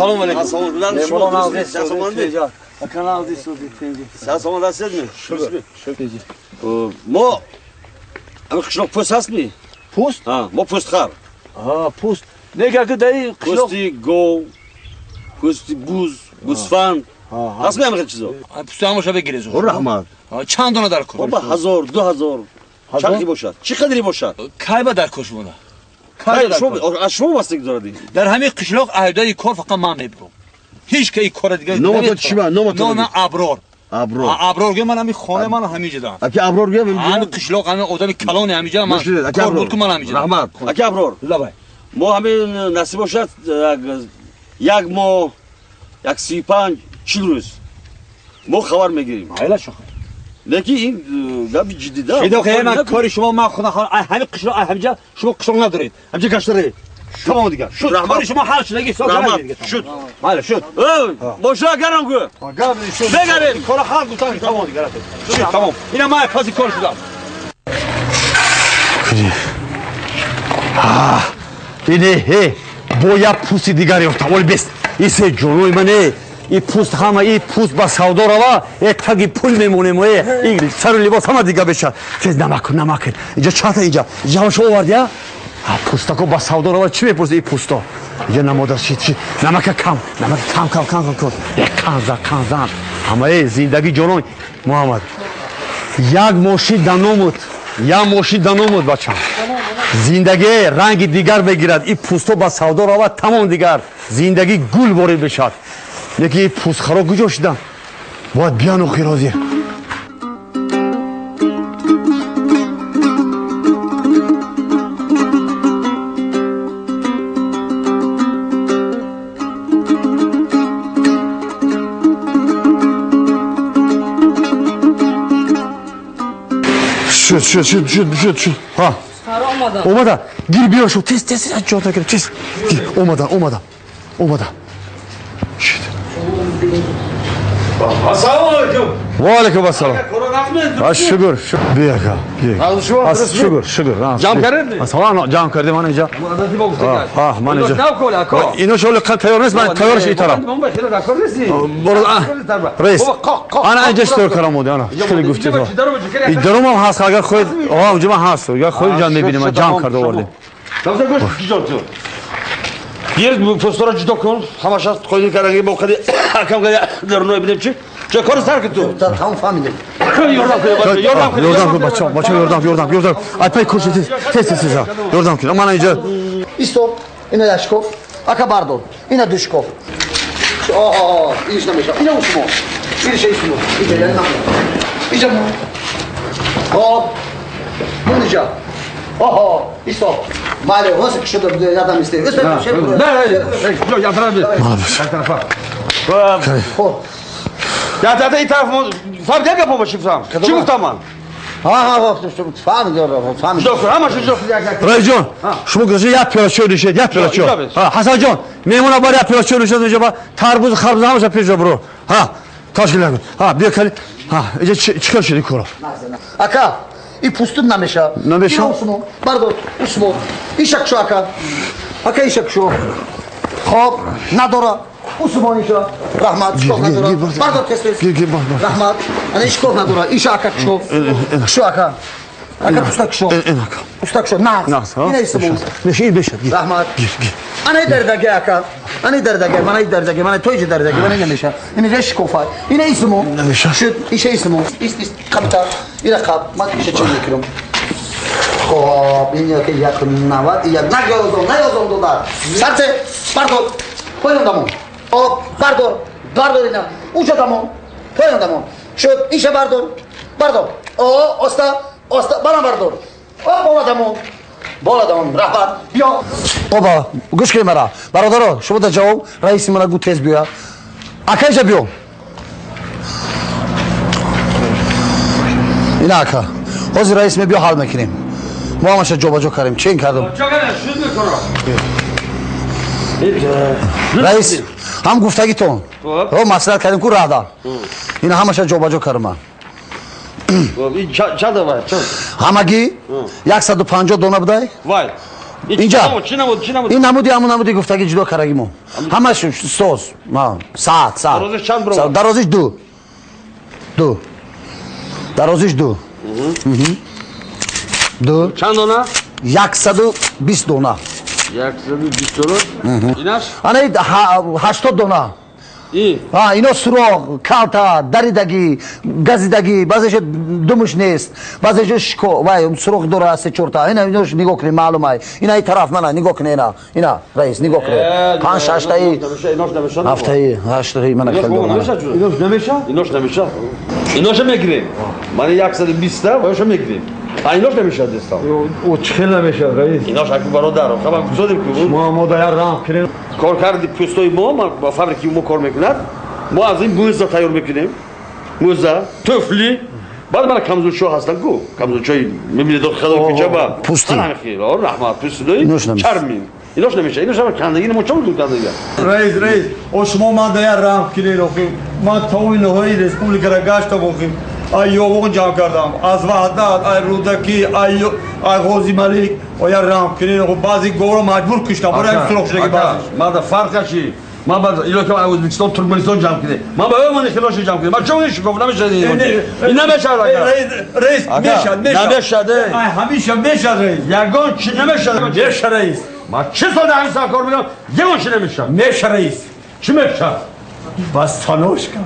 Салом алейкум. Салом. Меҳмонон Мо қишлоқ пӯст ҳастми? Пӯст? Мо пӯстхар. Пӯст. Нега ки дар қишлоқ пӯсти гов, пӯсти буз, гӯсфанд. Ҳастми ҳамин хел чизо? Пӯсти ҳамаша бигирез. Раҳмат. Чанд дона дар кор? Ба 1000, 2000. Чанд бошад? Чӣ қадре бошад? Кай ба дар кор шумона? Аз шумо вастагӣ дорад. Дар ҳамин қишлоқ аҳдаи кор фақат ман мебурам. Ҳеҷ ки ин кора дигар. Номатон чӣ ба? Номатон? Номам Аброр. Аброр. Аброр гӯям, ман ҳамин хона ман ҳамин ҷо. Аки Аброр гӯям, ҳамин қишлоқ, ҳамин одами калони ҳамин ҷо ман. Кор буд ку ман ҳамин ҷо. Раҳмат. Аки Аброр. Лабай. Мо ҳамин насиб бошад як моҳ, як 35, 40 рӯз мо хабар мегирем. Айла шоха. Лекин ин гапи ҷиддӣ да. Шидо ман кори шумо ман худам ҳамин қишлоқ ҳамин ҷо шумо қишлоқ надоред. Ҳамин ҷо гаштаред. Тамом дигар. Шуд. Кори шумо ҳал шудаги ҳисоб кардед. Шуд. Бале, шуд. Боша гарам гӯ. Гап шуд. Бегарем. Кора ҳал гуфтан тамом дигар. Шуд, тамом. Ина ман паси кор шудам. Ине, э, бо як пӯсти дигар ёфтам. Оли бест. Исе ҷонои ман э. И пӯст ҳама, и пӯст ба савдо рава, э таги пул мемонем, э, и сару либос ҳама дига бешад. Тез намак кун, намак кун. Инҷа чата инҷа. Инҷа ҳамаша оварди, а? Пӯстако ба савдо рава, чӣ мепурси и пӯсто? Инҷа намода шид, шид. Намака кам, намака кам, кам, кам, кам кун. Э канза, канзан. Ҳама э зиндагӣ ҷонон Муҳаммад. Як мошин даномуд, як мошин даномуд бачам. Зиндагӣ ранги дигар мегирад. И пӯсто ба савдо рава, тамом дигар. Зиндагӣ гул ворид мешавад. Яки пӯстхаро куҷо шуданд? Бояд биён охир ҳозир. Шуд, шуд, шуд, шуд, шуд, шуд. Ҳа. Омадан. Гир биё шуд. Тез, тез, ҷота гир, тез. Гир, омадан, омадан. Омадан. Ассалому алайкум. Ва алайкум ассалом. Шукр, бия ака, бия. Шукр, шукр. Ҷамъ кардем? Ассалом, ҷамъ кардем ман инҷа. Ҳа, ман инҷа. Ино шоли қад тайёр нест, ман тайёрш ин тараф. Раис, ана инҷа чӣ тайёр кардам, ана. Хеле гуфтед. Ин дарум ҳам ҳаст, агар хоҳед, ҳа, онҷа ман ҳаст. Агар хоҳед ҷамъ мебинем, ман ҷамъ карда овардем. Гир пӯстора ҷудо кун, ҳамаша қойди кардаги бо қади акам қади даруной бинем чи. Ча кори сар ки ту? Тамом фаҳмидем. Ёрдам кун, ёрдам кун. Ёрдам кун бачаҳо, бачаҳо ёрдам, ёрдам, ёрдам. Ай пай курси тез, тез, тез, тез. Ёрдам кун. Ман инҷа. Исто, ина яшков, ака бардор, ина душков. Оҳо, инш намеша. Ина усмо. Инш исмо. Инҷа яъне намеш. Инҷа мо. Хоб. Мунҷа. Оҳо, исто. Бале, ҳозир ки шуда ядам исте. Не, не, я тараф. Я тарафа. Хоб. Я та ин тараф фаҳмидем гапо ба чӣ гуфтам? Чӣ гуфтам ман? Ҳа, фаҳмидем, фаҳмидем. Ҷудо кун, ҳамаша ҷудо кун, як як. Раисҷон, шумо гузашта як пиёла чой нӯшед, як пиёла чой. Ҳа, Ҳасанҷон, меҳмона бар як пиёла чой нӯшед, инҷа ба тарбуз, харбуз ҳамаша пеш бро. Ҳа, ташкил кун. Ҳа, биё кали. Ҳа, инҷа чӣ кор шуд ин коро? Ака, и пӯстут намеша. Намеша? Усмо, бардор, усмо. Ишак шо ака. Ака ишак шо. Хоб, надора. Усмо иша. Раҳмат, шикоф надора. Бардор тез тез. Раҳмат. Ана шикоф надора. Иша ака шо. Шо ака. Ака пӯстак шо. Пӯстак шо. Нағз. Ина исмо. Меша ин бешад. Раҳмат. Ана дардаги ака. Ана дардаги, мана дардаги, мана тойҷи дардаги, мана намеша. Ина ҷа шикофа. Ина исмо. Намеша. Шуд, иша исмо. Ист, ист, қабта. Ира қаб. Ман иша чӣ мекунам? Хоб, ин яке як навад, як наёзон, наёзон додар. Сарце, бардор. Поён дамон. Хоб, бардор. Бардор ина. Уҷа дамон. Поён дамон. Шуд, иша бардор. Бардор. О, оста, оста, бана бардор. О, бола дамон. Бола дамон. Раҳмат. Биё. Оба, гӯш кунед мара. Бародаро, шумо дар ҷавоб раиси мара гӯ тез биёя. Ака иҷа биё. Ина ака. Ҳозир раис мебиё ҳал мекунем. Мо ҳамаша ҷобаҷо кардем. Чен кардем. Раис, ҳам гуфтагитон. Ро маслиҳат кардем ку раҳда. Ина ҳамаша ҷобаҷо кардем ман. Ҳамагӣ 150 дона будай. Вай. Инҷа. Ин намуди ҳамун намуди гуфтагӣ ҷудо кардаги мо. Ҳамаш соз. Саат, саат. Дарозиш чанд баробар? Дарозиш ду. Ду. Дарозиш ду. Ду. Чанд дона? 120 дона. 120 дона. Инаш? Ана 80 дона. Ино суроғ, калта, даридагӣ, газидагӣ, баъзеша думуш нест, баъзеша шико, вай суроғ дора се чорта. Ина инош нигоҳ кунед, маълум ай. Ина и тараф мана нигоҳ кунед, ина. Ина, раис, нигоҳ кунед. 5 6 таи. Ҳафтаи, 8 таи мана хел дора. Инош намеша? Инош намеша. Иноша мегирем. Мана 120 та, вайша мегирем. А инош намеша дестам. О чӣ намеша, раис? Инош аки бародар, хабар гузорем ку. Мо мо да як раҳм кунем. Кор карди пӯстои мо, ба фабрики мо кор мекунад. Мо аз ин мӯза тайёр мекунем. Мӯза, туфли. Баъд мана камзулчо ҳастанд ку. Камзулчои мебинед хадо кӯча ба. Пӯсти. Раҳмат, пӯстидои чармин. Инош намеша. Инош ҳама кандагӣ мо чо мекунем кандагӣ? Раис, раис, о шумо ман да як раҳм кунед охи. Ман тамоми ноҳияи республикаро гаштам охи. Ай Ёвон ҷамъ кардам. Аз Ваҳдат, ай Рӯдакӣ, ай Ғози Малик, оя раҳм кунед. Баъзе говро маҷбур куштам. Барои ҳамин суроғ шудаги баъзеш. Ман да фарқ чи? Ман ба илоҳи аз Ӯзбекистон, Туркманистон ҷамъ кунед. Ман ба ӯ хилоша ҷамъ кунед. Ман чо ин шикоф намешад ин? Ин намешад ака. Раис, мешад, мешад. Намешад. Ай ҳамеша мешад раис. Ягон чи намешад. Меша раис. Ман чӣ сол дар ҳамин сар кор мекунам? Ягон чи намешад. Меша раис. Чӣ мешад? Бастаношка.